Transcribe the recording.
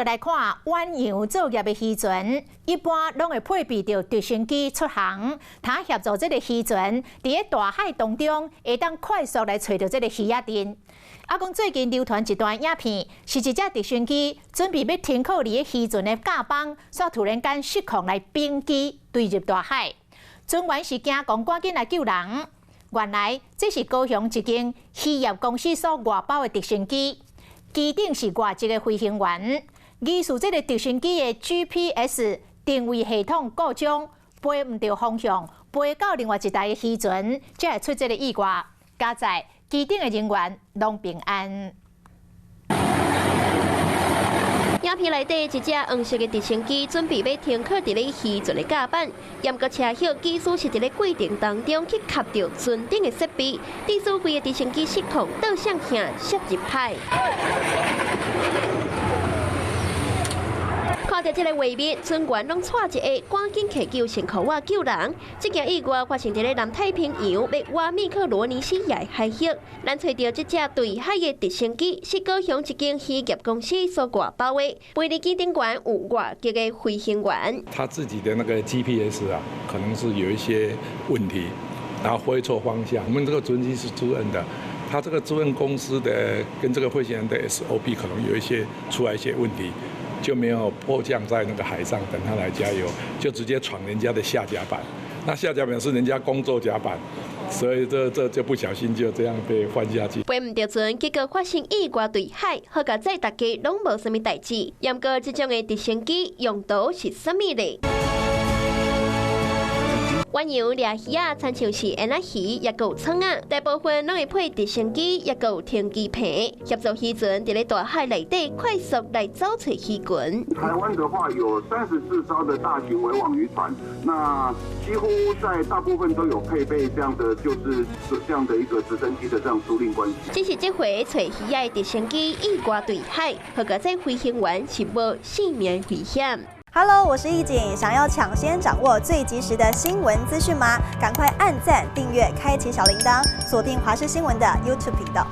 來看遠洋作業的漁船，一般攏會配備著直升機出航，通協助這个漁船佇咧大海當中，會當快速來揣著這个魚仔陣。啊，講最近流傳一段影片，是一隻直升機準備欲停靠佇咧漁船的甲板，煞突然間失控來崩機，墜入大海。船員是驚講趕緊來救人，原來這是高雄一間漁業公司所外包的直升機，機頂是外籍的飛行員。疑似這个直升機的 GPS 定位系統故障，飛毋著方向，飛到另外一台的漁船，才會出這个意外。佳哉機頂的人員攏平安。影片內底一隻黃色的直升機準備欲停靠佇咧漁船的甲板，毋過車禍疑似是佇咧過程當中去磕著船頂的設備，致使規个直升機失控，倒向向摔入海。看著這个畫面，船員攏掣一下，趕緊提救乘客仔救人。這件意外發生佇咧南太平洋，欲倚密克羅尼西亞的海域。咱揣著這隻墜海的直升機，是高雄一間漁業公司所外包的，飛行機頂懸有外籍的飛行員。他自己的那個 GPS 啊，可能是有一些問題，然後飛錯方向。我們這個專機是租賃的，他這個租賃公司的跟這個飛行員的 SOP 可能有一些出來一些問題。就沒有迫降在那個海上等他來加油，就直接闖人家的下甲板。那下甲板是人家工作甲板，所以這就不小心就這樣被翻下去。飛毋著船，結果發生意外墜海，好佳哉大家攏無啥物代誌。毋過這種的直升機用途是啥物咧？遠洋掠魚仔，親像是煙仔魚，抑閣有倉仔，大部分攏會配直升機，抑閣有停機棚，協助漁船佇咧大海內底快速來找揣魚群。台灣的話有34艘的大型圍網漁船，那幾乎在大部分都有配備這樣的，就是這樣的一個直升機的這樣租賃關係。只是這回揣魚仔的直升機意外墜海，好佳哉飛行員是無性命危險。 Hello，我是易景，想要搶先掌握最及時的新聞資訊嗎？趕快按讚、訂閱、開啟小鈴鐺，鎖定華視新聞的 YouTube 頻道。